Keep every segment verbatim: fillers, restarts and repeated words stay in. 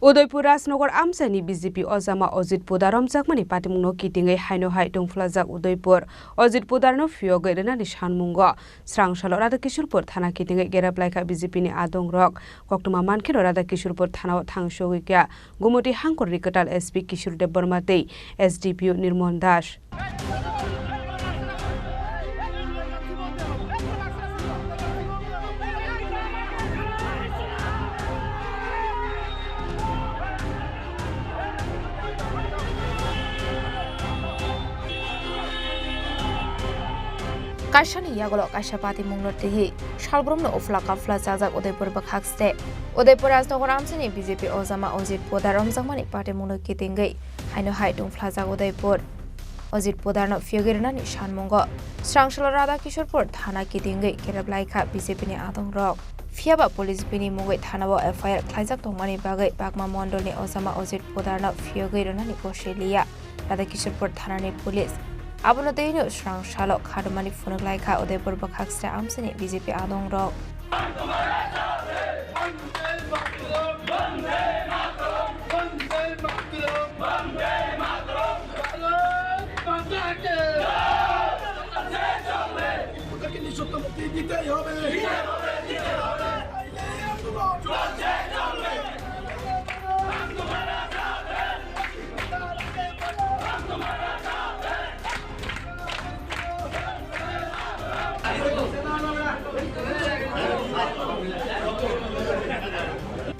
Udaipur Rajnagar amchaini B J P ojama Ajit Poddar romjakmani patimungno kitingwi haino hai tongphlajak Udaipur. Ajit Poddarno phiyogwi rwnani sanmungo srang salo Radha Kishorpur thana kitingwi gerep laikha B J P ni adongrok. Koktwma mankheno Radha Kishorpur thanao thangsogwi kha Gumoti hangkorni kwtal S P Kishore Debbarma tei S D P O Nirmon Das. Kaisani yagulo kaisa patimungno twiwi salbrumno uphla kaphla chajak Udaipur bwkhakste. Udaipur Rajnagar amchaini B J P ojama Ajit Poddar romjakmani patimungno kitingwi haino hai tongphlajak Udaipur. Ajit Poddarno phiyogwi rwnani sanmungo srang salo Radha Kishorpur thana kitingwi kerep laikha B J P ni adongrok. Phiyaba police bini mungwi thanao F I R khlaijak tongmani bagwi Bagma Mondolni ojama Ajit Poddarno phiyogwi rwnani gosi liya Radha Kishorpur thanani police. Abono twino srang salo khatumani phunuk laikha Udaipur bwkhakste amchaini B J P adongrok.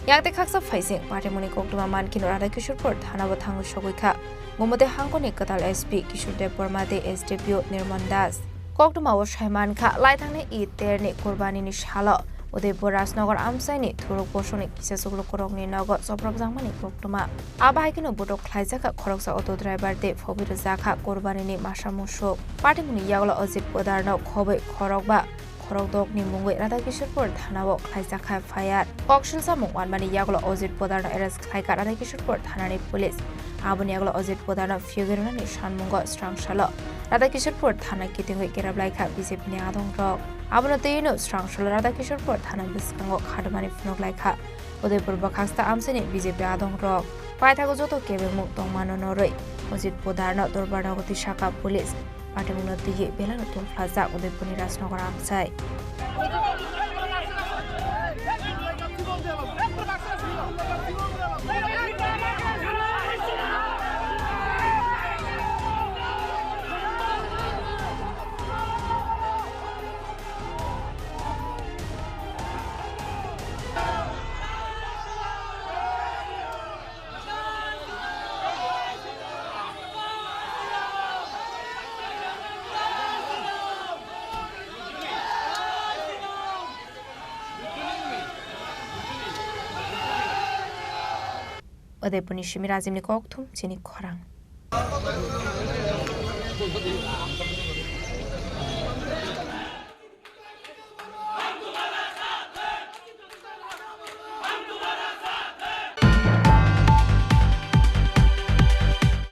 Yakte khaksa phaising patimungni koktwma mankhino Radha Kishorpur thanao thangwi sogwi kha. Gumoti hangkorni kwtal S P Kishore Debbarma tei S D P O Nirmon Das. Koktwmao saimankha, laithangni Eid terni Kurbanini salo Udaipur Rajnagar amchaini Thuruk bosongni kisa chuklukurokni nogo chopropjakmani koktwma. Abo hai kheno botok khlaijakha khoroksa auto driver tei phobwi rwjakha Kurbanini masa musuk. Patimungni yagulo Ajit Poddarno khobwi khorokba khorokdokni mungwi Radha Kishorpur thanao khlaijakha F I R. Kok silsamung wanmani yagulo Ajit Poddarno arrest khlaikha Radha Kishorpur thanani police. Aboni yagulo Ajit Poddarno phiyogwi rwnani sanmungo srang salo Radha Kishorpur thana kitingwi kerep laikha B J P ni adongrok. Abono twino srang salo Radha Kishorpur thana bwskango khatumani phunuk laikha Udaipur bwkhaksta amchaini B J P adongrok. Paithago joto kebengmung tongmano norwi Ajit Poddarno dorbar nogo tisakha police. Patimungno twiwi belano tongphlajak Udaipurni Rajnagar amchai. Udaipurni simi Rajimni kokthum chini khorang.